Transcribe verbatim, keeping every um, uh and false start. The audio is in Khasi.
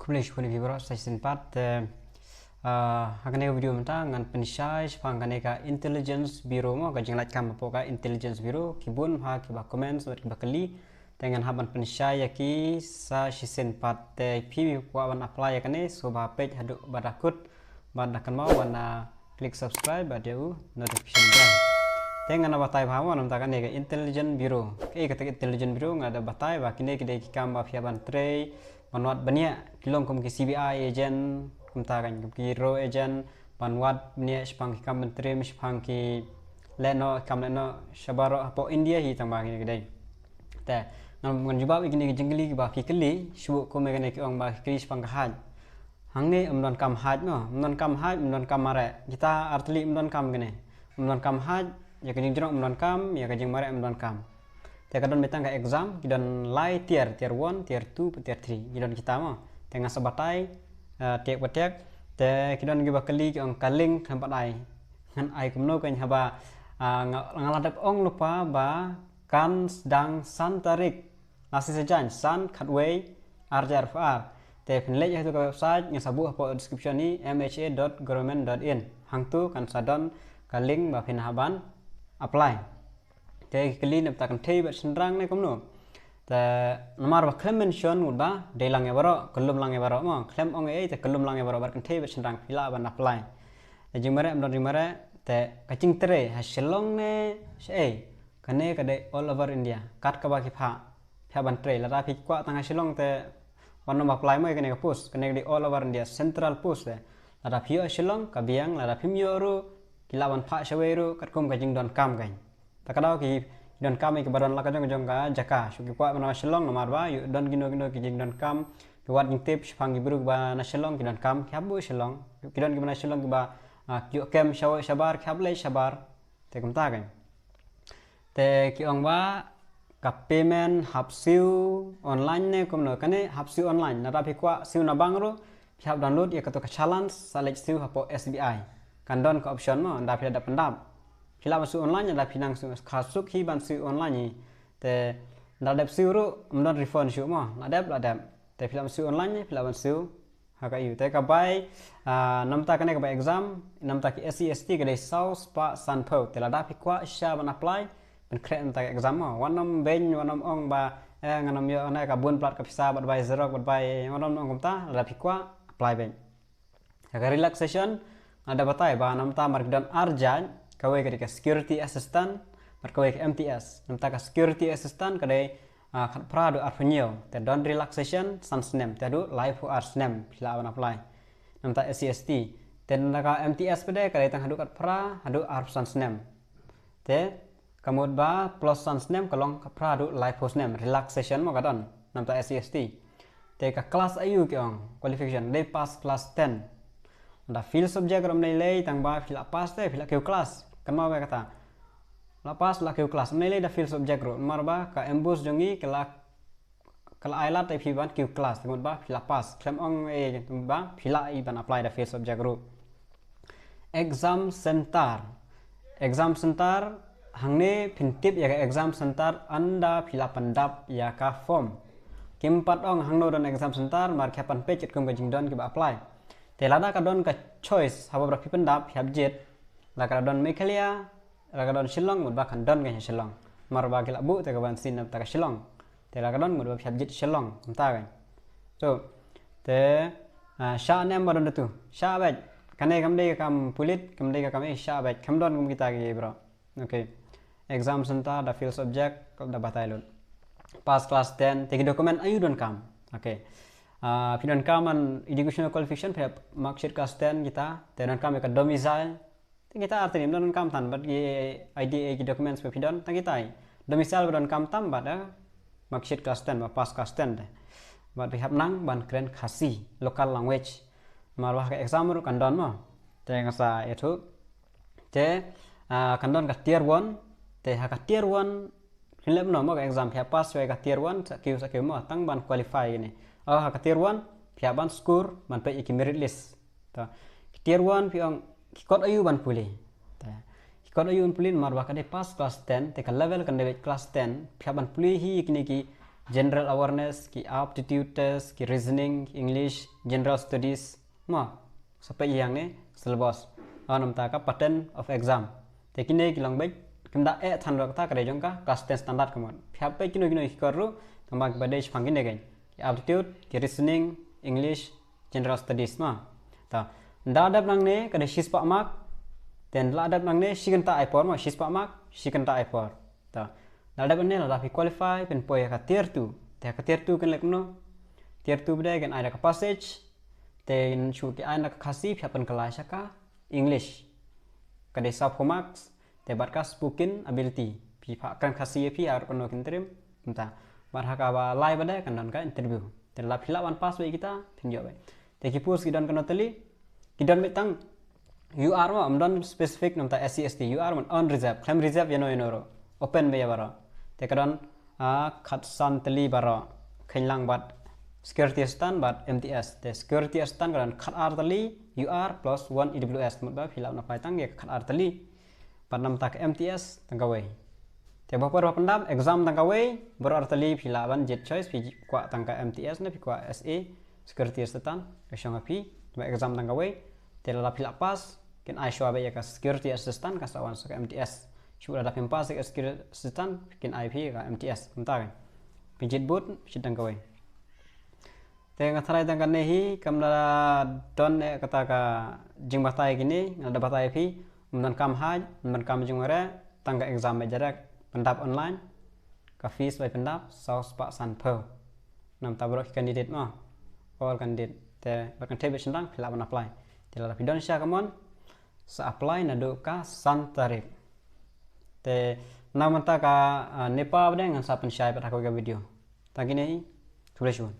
Khublei shibun ïa phi baroh sa shisien pat te, ah, ha kane ka video mynta ngan pynshai shaphang kane ka Intelligence Bureau mo, ka jinglait kam hapoh ka Intelligence Bureau. Ki bun ha kiba comment bad kiba kylli, te ngan hap ban pynshai ïa ki sa shisien pat. Te phi kwah ban apply ïa kane, sngewbha peit haduh ba da kut bad da kynmaw ban, ah, click subscribe bad ïa u notification bell. Te ngan batai bha mo namar kane ka Intelligence Bureau. Kaei kata ka Intelligence Bureau? Nga da batai ba kine ki dei ki kam ba phi hap ban trei, ban wad bniah, ki long kum ki C B I agent, kumta kan, kum ki RAW agent, ban wad bniah shaphang ki kam ban trei, shaphang ki lehnoh, ki kam lehnoh shabaroh hapoh India hi tang ba kine ki dei. Te ngan, ngan jubab ïa kine ki jingkylli kiba phi kylli, shu kum ïa kine ki ong ba ki kylli shaphang ka height. Hangne ym don kam height mo, ym don kam height, ym don kam mareh. Kita artylli ym don kam kine. Ym don kam height, ïa ka jingjrong ym don kam, ïa ka jingmareh ym don kam. Te ka don beit tang ka exam, ki don lai tier, tier one, tier two, tier three. Ki don kita mo. Te nga sa batai, eh, tiek pa tiek. Te ki don kiba kylli ki ong ka link khlem pat ai. Ngan ai kumno kan haba, ah, nga, nga la dep ong lypa ba kan sdang san tarik. Lashai sa jan, san khatwei, ar hajar arphew ar. Te phin leit ïa katu ka website, nga sa buh hapoh description ni, M H A dot government dot in. Hangtu kan sa don ka link ba phin hap ban apply. Te ki kylli na bynta kynthei bad shynrang ne kumno. Te namar ba khlem mention mut ba dei lang ïa baroh, kyllum lang ïa baroh mo. Khlem ong ei te kyllum lang ïa baroh, bad kynthei bad shynrang phi lah ban apply. Te jingmareh ym don jingmareh, te ka jingtrei ha Shillong ne shaei. Kane ka dei all over India. Kat kaba ki phah, phi hap ban trei. Lada phi kwah tang ha Shillong te wat nym apply mo ïa kane ka post. Kane ka dei all over India, central post te. Lada phi ïoh ha Shillong ka biang, lada phim ïoh ruh ki lah ban phah shawei ruh, katkum ka jingdonkam kan. Ta ka daw ki, ki donkam ïa kiba don la ka jong ka jong ka jaka. Shu ki kwah ban wan ha Shillong namar ba ïoh don kino kino ki jingdonkam, ki wad jingtip shaphang ki briew kiba na Shillong, ki donkam ki hap buh Shillong. Ki don kiba na Shillong kiba, ah, ki ïoh kem shabar, ki hap leit shabar. Te kumta kan. Te ki ong ba ka payment hap siew online ne kumno, kane hap siew online. Lada phi kwah siew na bank ruh, phi hap download ïa katu ka challenge, sa leit siew hapoh S B I. Kan don ka option mo, lada phi la dep pyndap. Phi lah ban siew online, lada phi nang siew, ka suk hi ban siew online hi. Te lada dep siew ruh ym don refund shuh mo, la dep, la dep. Te phi lah ban siew online, phi lah ban siew ha ka ïew. Te ka bai, ah, namta kane ka bai exam namta ki S C S T ka dei saw spah sanphew. Te lada phi kwah shisha ban apply, pynkhreh namta ka exam mo. Wat nym beiñ, wat nym ong ba, eh, ngan nym ïoh ne, ka bun palat ka pisa bad bai xerox bad bai, wat nym ong kumta. Lada phi kwah apply beiñ. Ha ka relaxation nga da batai ba namta mar ki don ar jait, kawei ka dei ka security assistant bad kawei ka M T S. Namta ka security assistant ka dei, ah, khatphra haduh arphew hynñiew. Te don relaxation san snem, te haduh laiphew ar snem phi lah ban apply. Namta S C S T. Te namta ka M T S pat de ka dei tang haduh khatphra haduh arphew san snem. Te ka mut ba plus san snem ka long khatphra haduh laiphew snem, relaxation mo ka don namta S C S T. Te ka class aiu ki ong, qualification, dei pass class ten. Da fail subject ruh ym lei lei, tang ba phi la pass te phi la kiew class. Kynmaw ba kata, la pass la kiew class, ym lei lei da fail subject ruh. Namar ba ka MBOSE jong ngi ka la, ka la ai lad ïa phi ban kiew class, te mut ba phi la pass. Khlem ong ei ba phi lah ban apply da fail subject ruh. Exam center. Exam center, hangne phin tip ïa ka exam center ynda phi la pyndap ïa ka form. Kim pat ong hangno don exam center, mar ki hap ban peit katkum ka jingdon kiba apply. Te lada ka don ka choice, haba phi pyndap phi hap jied. Lada ka don Meghalaya, lada ka don Shillong, mut ba kan don ka Shillong. Mar ba ki la buh te ka ban siew namta ka Shillong. Te lada ka don mut ba phi hap jied Shillong, kumta kan. So te, ah, shah ne em ba don da tu. Shah beit. Kane kam dei ka kam pulit, kam dei ka kam, eh, shah beit. Kam don kum kita ki bro. Okay. Exam center da fail subject, da batai lut. Pass class ten, te ki document aiu donkam. Okay. Ah, phi donkam ban educational qualification, phi marksheet class ten kita, te donkam ïa ka domicile. Te kita ar tylli, ym donkam tam bad ki I D, ki documents ba phi don, tang kita hi. Domicile ba donkam tam bad, eh, marksheet class ten, ba pass class ten te. Bad phi hap nang ban kren Khasi, local language. Mar ba ha ka exam ruh kan don mo. Te nga sa ïathuh. Te, ah, kan don ka tier one, te ha ka tier one, phin leh kumno mo ka exam, phi hap pass ïa ka tier one, sa kiew, sa kiew mo, tang ban qualify kine. Oh, ha ka tier one phi hap ban score, ban peit ïa ki merit list. To, ka tier one phi ong ki kot aiu ban pule. To, ki kot aiu ban pule, namar ba ka dei pass class ten, te ka level kan dei beit class ten, phi hap ban pule hi ïa kine ki general awareness, ki aptitude test, ki reasoning, ki English, general studies. Ma, sa peit ïa hangne, syllabus. Namta ka pattern of exam. Te kine ki long beit, kim da eh than ruh kata ka dei jong ka class ten standard ka mut. Phi hap peit kino kino ki kor ruh, tang ba ki ba dei shaphang kine kein. Ki aptitude, ki reasoning, English, general studies ma. Ta, da dep nangne ka dei shispah mark. Te da dep nangne shi kynta ai por ma, shispah mark, shi kynta ai por. Ta, da dep nangne lada phi qualify, phin poi ïa ka tier two. Te ka tier two kan leh kumno? Tier two ba dei kan ai da ka passage. Te shu ki ai na ka Khasi, phi hap pynkylla sha ka English. Ka dei sawphew marks, te bad ka spoken ability. Phi hap kren Khasi ïa phi, ar kono kin trim, kumta. Bad ha kaba lai ba dei kan don ka interview. Te lada phi lah ban pass beit kita, phin ïoh beit. Te ki post ki don kano tylli, ki don beit tang U R ma, ym don specific namta S C S T, U R ma, unreserved, khlem reserve ïano ïano ruh. Open beit ïa baroh. Te ka don, ah, khatsan tylli baroh. Kynlang bad security assistant bad M T S. Te security assistant ka don khatar tylli U R plus one E W S. Mut ba phi lah ban apply tang ïa khatar tylli. Bad namta ka M T S tang kawei. Te ba por ba pyndap exam tang kawei, baroh ar tylli phi lah ban jied choice, phi kwah tang ka M T S ne phi kwah S A, security assistant, ka shong ha phi, ba exam tang kawei. Te lada phi lah pass, kin ai shuwa beit ïa ka security assistant, ka sa wan sa ka M T S. Shu lada phim pass ïa ka security assistant, kin ai phi ka M T S. Kumta kan. Phi jied bud, phi jied tang kawei. Te nga tharai tang kane hi, kam da don eh kata ka jingbatai kine, nga da batai phi, ym don kam haj, ym don kam jingmareh, tang ka exam beit direct, pyndap online, ka fees beit pyndap, saw spah sanphew. Namta baroh ki candidate ma, all candidate. Te bad kan thep beit shynrang, phi lah ban apply. Te lada phi don sha ka mon, sa apply naduh ka san tarik. Te na mynta ka, ah, NEPA ba dei ngan sa pynshai pat ha kawei ka video. Tang kine hi, khublei shibun.